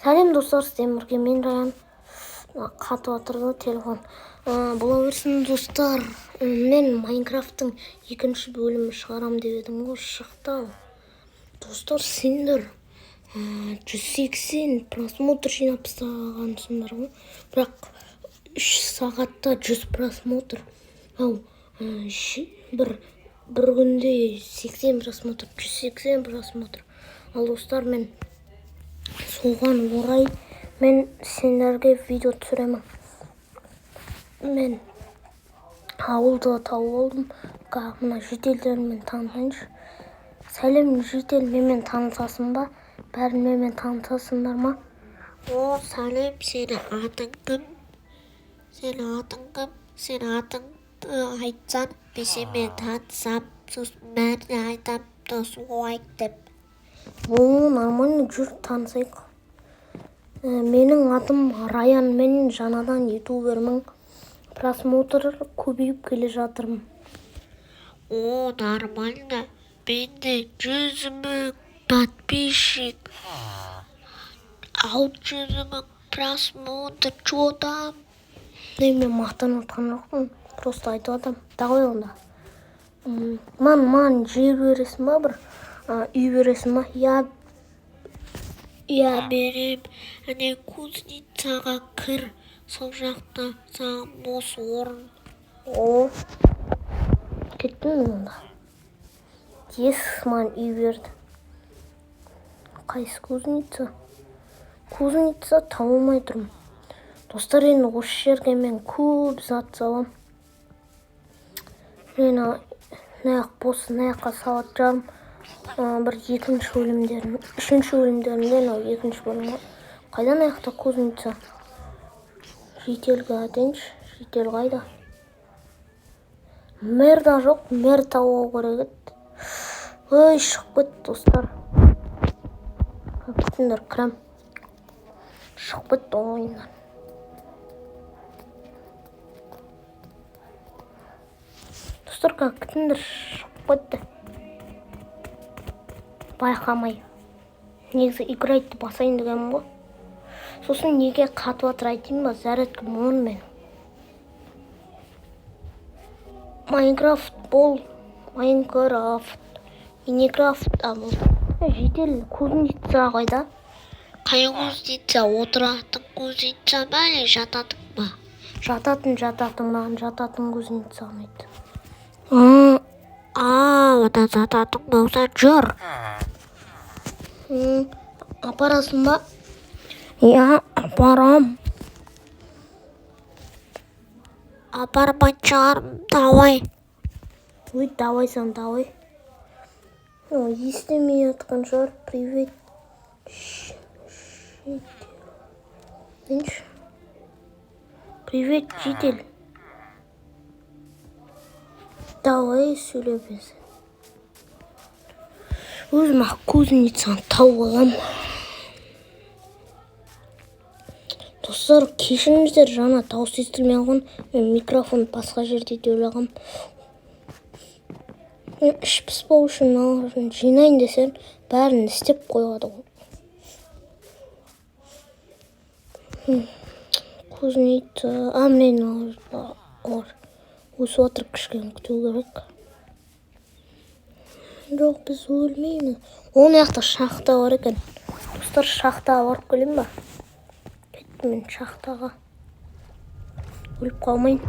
Сәлем, достар, сіздермен бірге мен, Раян. Қатып жатыр да телефон. Бола берсін, достар. Мен Майнкрафттың екінші бөлімін шығарам деп едім ғой, шықты. Ал достар, сендер 180 просмотр жинап тастағансыңдар ғой, бірақ 3 сағатта 100 просмотр. Ал бір күнде 80 просмотр, 180 просмотр. Ал достар, мен соған орай мен сендерге видео түсіремін. Мен ауылды тауып алдым. Мына жительдермен танысайыншы. Сәлем, житель, менімен танысасың ба? Бәрін менімен танысасыңдар ма? О, сәлем, сенің атың кім? Сенің атың кім? Сен атыңды айтсаң, мен сенімен танысам, сосын бәріне айтам, досым лайк деп. О, нормально, жүр, танысайық. Менің атым Раян, мен жаңадан ютубермін, просмотр көбейіп келе жатырмын. О, нормально, менде 100 000 подписчик, 600 000 просмотр, че там? Не, мен мақтанып жатқан жоқпын, просто айтып жатырмын. Давай онда. Маған жер бересің ба, бір үй бересің ба? Иә. Иә, берем. Әне, кузницаға кір, сол жақта саған бос орын. О, кеттім мен онда. Ес, маған үй берді. Қайсы кузница? Кузница таба алмай тұрмын, достар. Енді осы жерге мен көп зат салам. Мен мына жақ бос, мына жаққа салатын шығармын. Бір екінші бөлімдерін, үшінші бөлімдерінде. Мынау екінші бөлім ғой. Қайда ана жақта кузница? Жительге айтайыншы. Житель қайда? Мэр да жоқ, мэр тауып алу керек еді. Ой, шығып кетті, достар. Күтіңдер, кірем. Шығып кетті ойыннан. Достар, күтіңдер, шығып кетті байқамай. Негізі играть басайын дегенмін ғой. Сосын неге қатып жатыр, айтайын ба? Зарядка мон мен. Майнкрафт бол, Майнкрафт, Миникрафт. А, бұл житель, кузница қайда? Қай кузница? Отыратын кузница ма, әлде жататын ба? Жататын, жататын. Маған жататын кузница ұнайды. А, онда жататын болса, жүр. Апарасың ба? Иә, апарам. Апармайтын шығармын, давай. Ой, давайсың, давай. Естімей жатқан шығар. Привет, житель. Привет, житель. Давай сөйлеп. Өзім ақ кузницаны тауып аламын. Достар, кешіріңіздер, жаңа дауыс естілмей қалған. Мен микрофон басқа жерде деп ойлағанмын. Мен іш пыспау үшін мыналарын жинайын десем, бәрін істеп қояды ғой. Кузница, а, міне, мыналар өсіп жатыр, кішкене күту керек. Жоқ, біз өлмейміз. Мына жақта шахта бар екен, достар. Шахтаға барып келейін ба? Кеттім мен шахтаға, өліп қалмайын.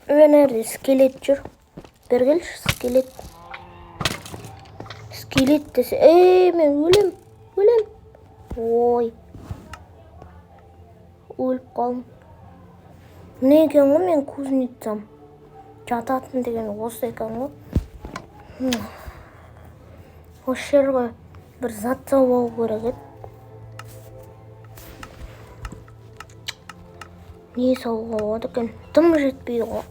Ана жерде скелет жүр, бері келші, скелет. Скелет десе, ей, мен өлем, өлем. Ой, өліп қалдым. Міне екен ғой менің кузницам. Жататын деген осы екен ғой. Осы жерге бір зат салып алу керек еді. Не салуға болады екен? Дым жетпейді ғой.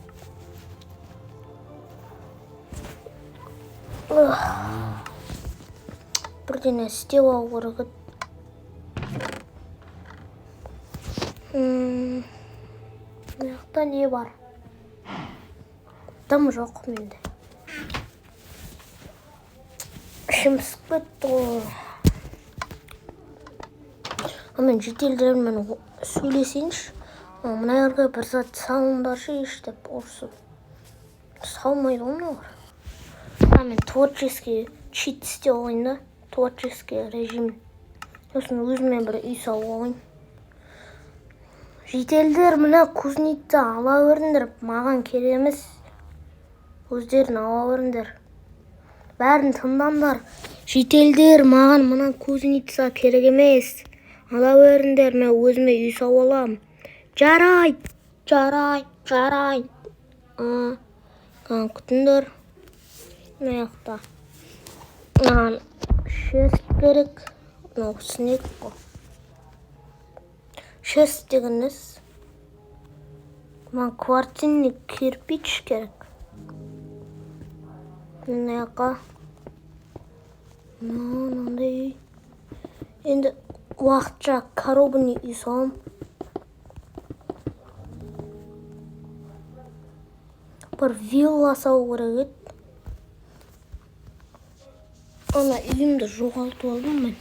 Бірдеңе істеп алу керек еді. Мына жақта не бар? Дым жоқ менде. Ішім пысып кетті ғой. Мен жительдермен сөйлесейінші. Мына жерге бір зат салыңдаршы еш деп ұрысып. Салмайды ғой мыналар. Мен творческий чит істеп алайын да. Творческий режим. Сосын өзіме бір үй салып алайын. Жительдер, мына кузница ала беріңдер, маған керек емес. Өздерін ала беріңдер. Бәрін тыңдаңдар. Жительдер, маған мына кузница керек емес. Ала беріңдер, мен өзіме үй салып аламын. Жарайды, Жарайды, жарайды. Күтіңдер. Мына жақта. Маған шерсть керек. Мынау снег қой. Шерсть деген несі? Маған квартирный кирпич керек. Мына жаққа. Мынандай үй. Енді уақытша коробный үй саламын. Бір вилла салу керек еді. Ана үйімді жоғалтып алдым мен.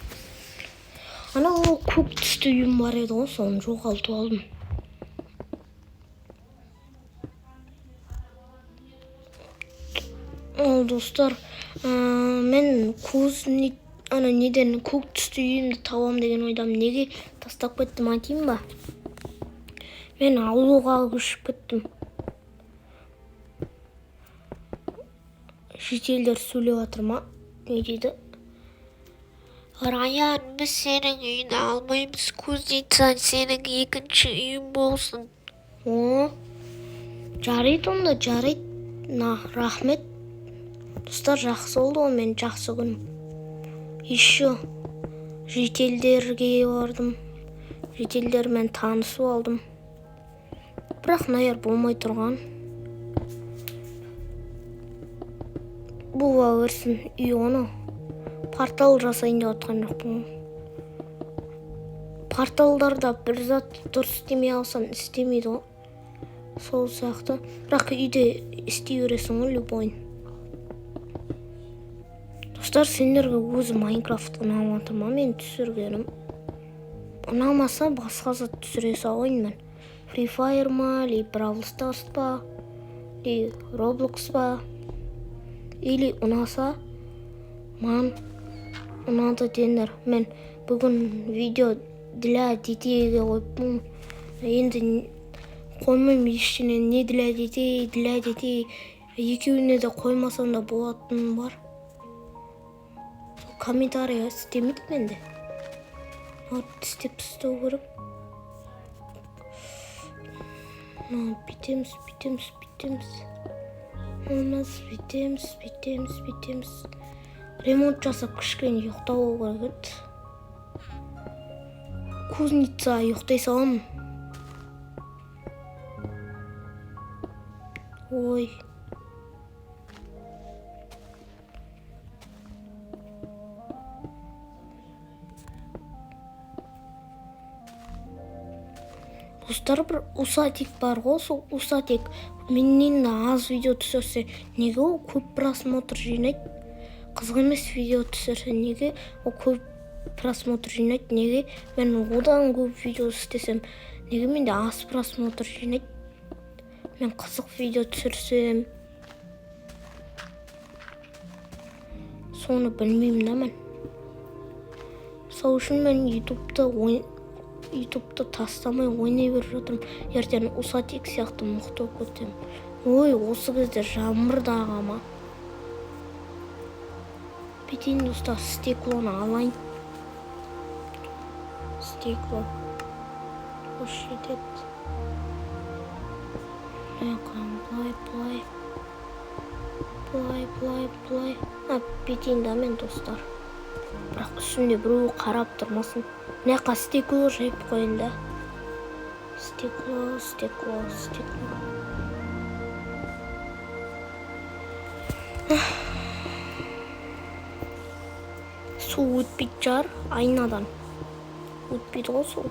Ана ол көк түсті үйім бар еді ғой, соны жоғалтып алдым. Ол достар, мен кузни, ана неден көк түсті үйімді табам деген ойдамын. Неге тастап кеттім айтайын ба? Мен ауылға көшіп кеттім. Шетелдер сөйлеп жатыр ма? Не дейді? Раян, біз сенің үйіңді алмаймыз. Кузница сенің екінші үйің болсын. О, жарайды онда, жарайды. На, рахмет. Достар, жақсы болды ғой, мен жақсы күнім. Еще шетелдерге бардым. Шетелдермен танысып алдым. Бірақ мына жер болмай тұрған. Бола берсін, үй оны. Портал жасайын деп жатқан жоқпын. Порталдарда бір зат дұрыс істемей алсаң істемейді ғой. Сол сияқты. Бірақ үйде істей бересің ғой любойын. Достар, сендерге өзі Майнкрафт ұнап жатыр ма мен түсіргенім? Ұнамаса басқа зат түсіре салайын мен. Free Fire ма, или Brawl Stars па, или Roblox па, или ұнаса маған ұнады деңдер. Мен бүгін видео для детейге қойыппын. Енді қоймаймын ештеңе, не для детей, для детей. Екеуіне де қоймасам да болатыным бар. Комментарий істемейді менде. Вот істеп тастау керек. Мына бүйтеміз, бүйтеміз, бүйтеміз. Мына бүйтеміз, бүйтеміз, бүйтеміз. Ремонт жасап кішкене ұйықтап алу керек еді. Кузница ұйықтай саламын. Ой. Достар, бір усатик бар ғой, сол усатик менен де аз видео түсірсе, неге ол көп просмотр жинайды? Қызық емес видео түсірсе, неге ол көп просмотр жинайды? Неге мен одан көп видео істесем, неге менде аз просмотр жинайды? Мен қызық видео түсірсем, соны білмеймін да мен. Сол үшін мен ютубты тастамай ойнай беріп жатырмын. Ертең усатик сияқты мықты болып кетемін. Ой, осы кезде жаңбыр да аға ма? Бүйтейін достар, стеклоны алайын. Стекло. Осы жетеді. Мына былай, былай. Былай, былай, былай. Бүйтейін да мен достар. Бірақ үстінде біреу қарап тұрмасын. Мына жаққа стекло жайып қояйын да. Стекло, стекло, стекло. Су өтпейді шығар айнадан. Өтпейді ғой су.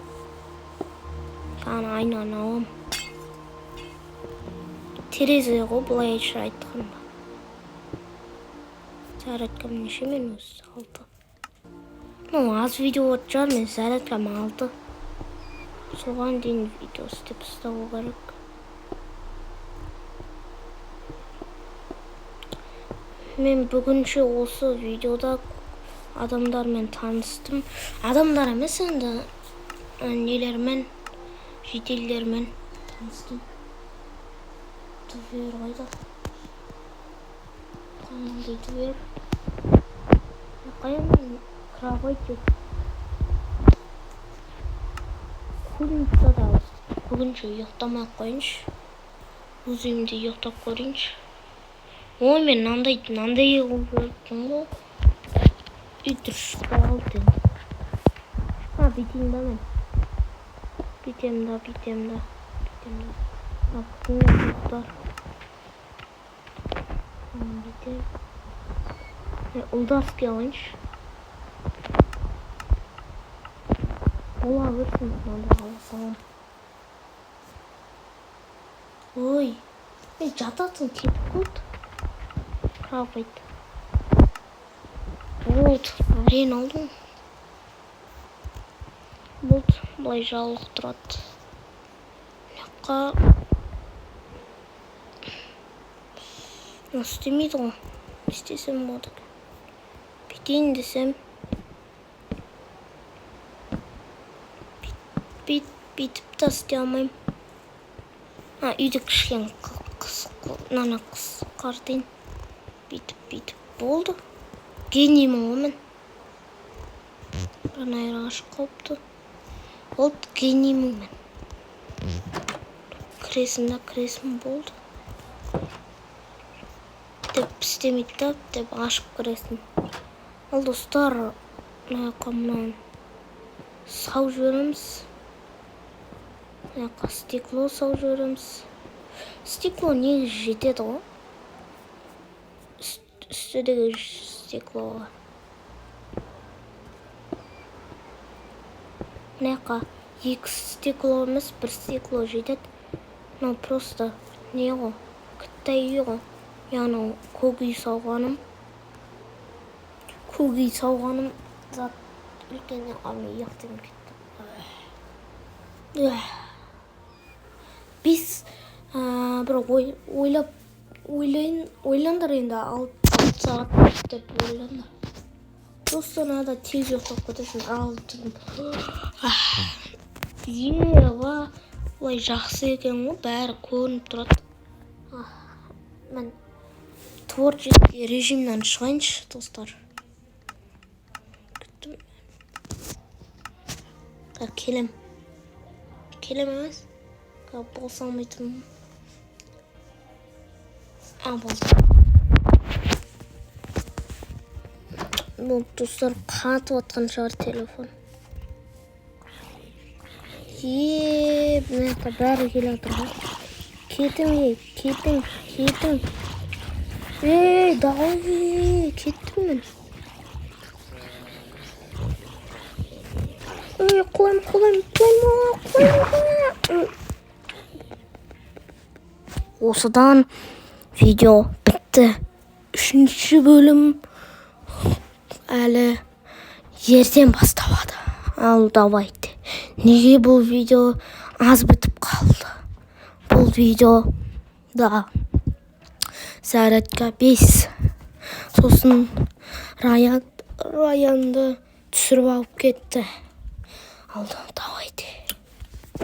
Ана айнаны аламын. Терезе ғой былайша айтқанда. Зарядкам неше мен өзі? 6. Ну, аз видео болатын шығар, мен зарядкам 6. Соған дейін видео істеп тастау керек. Мен бүгінше осы видеода адамдармен таныстым. Адамдар емес енді, нелермен, жителдермен таныстым. Дверь қайда? Қандай дверь? Қайда кровать жоқ. Комнатада бүгінше ұйықтамай ақ қояйыншы. Өз үйімде ұйықтап көрейінші. Ой, мен мынандай қылып жіберіппін ғой. Үй дұрыс шықпай қалды енді. А, бүйтейін да мен. Бүйтем да, бүйтем да, бүйтем да. Мына күтіңдер достар. Бүйтем. Ұлдарский алайыншы. Бола берсін, мынандай ала саламын. Ой, мен жататын кетіп қалды. Кровать. Болды, әрең алдым. Болды, былай жабылып тұрады. Мына жаққа мына істемейді ғой. Не істесем болады екен? Бүйтейін десем, бүйтіп та істей алмаймын. А, үйді кішкене мынаны қысқартайын. Бүйтіп, бүйтіп болды. Гениймін ғой мен. Бір айран ашық қалыпты. Болды, гениймін мен. Кіресің да, кіресің, болды. Деп істемейді да, деп ашып кіресің. Ал достар, мына жаққа мынаны салып жібереміз. Мына жаққа стекло салып жібереміз. Стекло негізі жетеді ғой. Үстідегі стеклоға. Мына жаққа екі стекло емес, бір стекло жетеді. Мынау просто не ғой, кіттай үй ғой. Яғни көк үй салғаным. Көк үй салғаным зат үлкен мен ұйықтайын кетті. 5, бір ойлап, ойлайын, ойлаңдар енді, 6 сағат деп ойлаңдар. Просто надо тез ұйықтап кетесің. Алты. Ева, олай жақсы екен ғой, бәрі көрініп тұрады. Мен творческий режимнен шығайыншы, достар. Күттім. Так, келем. Келем емес. Болса алмай тұрмын. А, болды. Болды, достар, қатып атқан шығар телефон. Е, мына жақта бәрі келе жатыр ғой. Кетің, ей, кетің, кетің. Ей, давай, кеттім мен. Ей, құлаймын, құлаймын, құлаймын, құлаймын. Осыдан видео бітті. 3-ші бөлім әлі ертең басталады. Ал давайте. Неге бұл видео аз бітіп қалды? Бұл видеода зарядка 5. Сосын Раянды түсіріп алып кетті. Ал давайте.